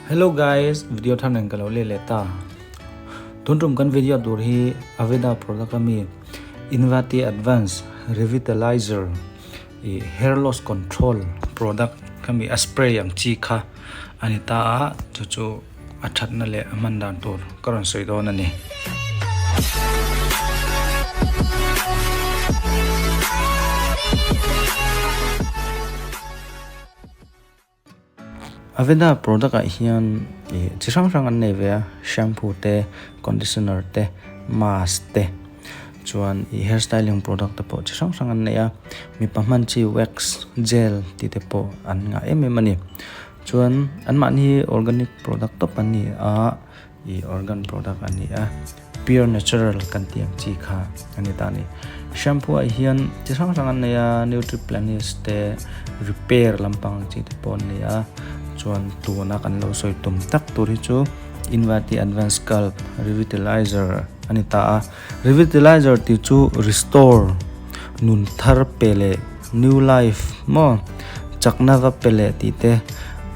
Hello guys, video thar nen ka lo leh leh ta. Tun tum kan video tur hi Aveda product ami Invati Advance Revitalizer i hair loss control product khami a spray ang chi kha a ni ta a, chu chu a thatna leh a hman dan tur ka rawn sawi dawn a ni. Aveda product ah hian ih chi hrang hrang an nei ve a shampoo te conditioner te mask te chuan ih hair styling product te pawh chi hrang hrang an nei a mipa hman chi wax gel tih te pawh an ngah em em a ni chuan an mahni hi organic product tawp an ni a. Ih organ product a ni a, pure natural kan tih ang chi kha a ni ta a ni. Shampoo ah hian chi hrang hrang an nei a, Nutriplenish te, repair lampang ang chi te pawh an nei a, chuan tuna kan lo sawi tum tak tur hi chu Invati Advanced Scalp Revitalizer a ni ta a. Revitalizer tih chu restore, nun thar pe leh new life maw, chakna va pe leh tih te,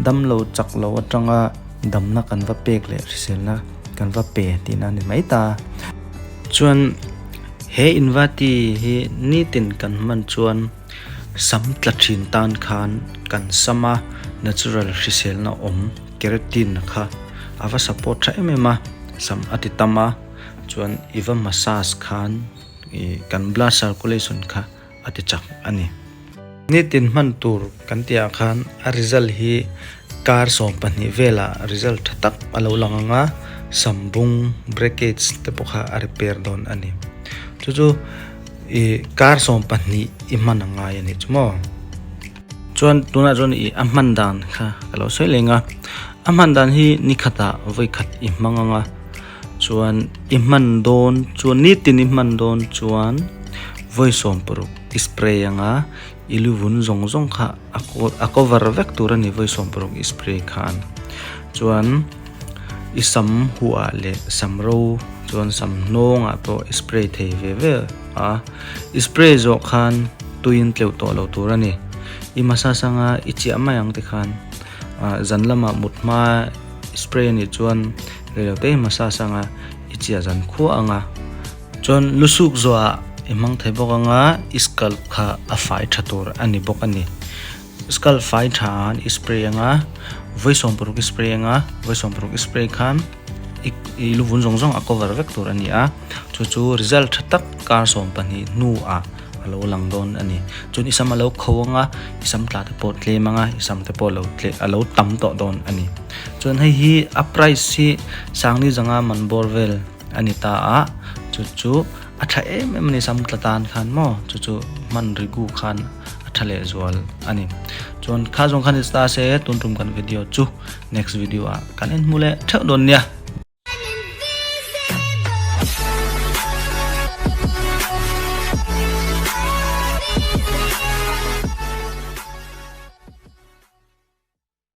damlo chak lo atanga Damna kan va pek leh hriselna kan va pe tihna a ni mai ta. Chuan he invati hi nitin kan hman chuan sam tla thin tan khan kan sama natural hriselna awm keratin kha a va support tha em em a, sam a ti tam a, chuan i va massage khan ih kan blood circulation kha a ti chak a ni. Nitin hman tur kan tih ah khan a result hi kar 12 velah result tha tak a lo lang ang a, sambung breakage te pawh kha a repair dawn a ni. Chu chu ih kar 12 i hman a ngai a nih chu maw. Chuan tunah chuan ih a hman dan kha ka lo sawi leng a, a hman dan hi ni khatah vawi khat i hmang ang a. Chuan i hman dawn chuan nitin i hman dawn chuan vawi 60 i spray anga i lu vun zawng zawng kha a a cover vek tur a ni vawi 60 i spray khan chuan i sam huah leh sam ro chuan sam hnawngah pawh i spray thei ve ve a i spray zawh khan tuiin tleuh tawh lo tur a ni i massage anga i chiah mai ang tikhan ah zan lamah mut hma spray a nih chuan. Rei lo te massage anga i chiah zan khuah anga chuan lusuk zawhah i hmang thei bawk anga i scalp kha a fai tha tur a ni bawk a ni. Scalp fai tha an i spray anga vawi 60 i spray anga vawi 60 i spray khan i i luvun zawng zawng a cover vek tur a ni a chu chu result tha tak kar 12 hnuah a lo lang dawn a ni. Chuan i sam a lo kho anga i sam tla te pawh tlem anga i sam te pawh lo tle a lo tam tawh dawn a ni. Chuan hei hi a price hi sangni zanga man bawr vel a ni ta a chu chu a tha em em a ni sam tla tan khan maw chu chu hman rigu khan a tha leh zual a ni. Chuan kha zawng khan ni ta se tun tum kan video chu next video ah kan en hmu leh theuh dawn nia.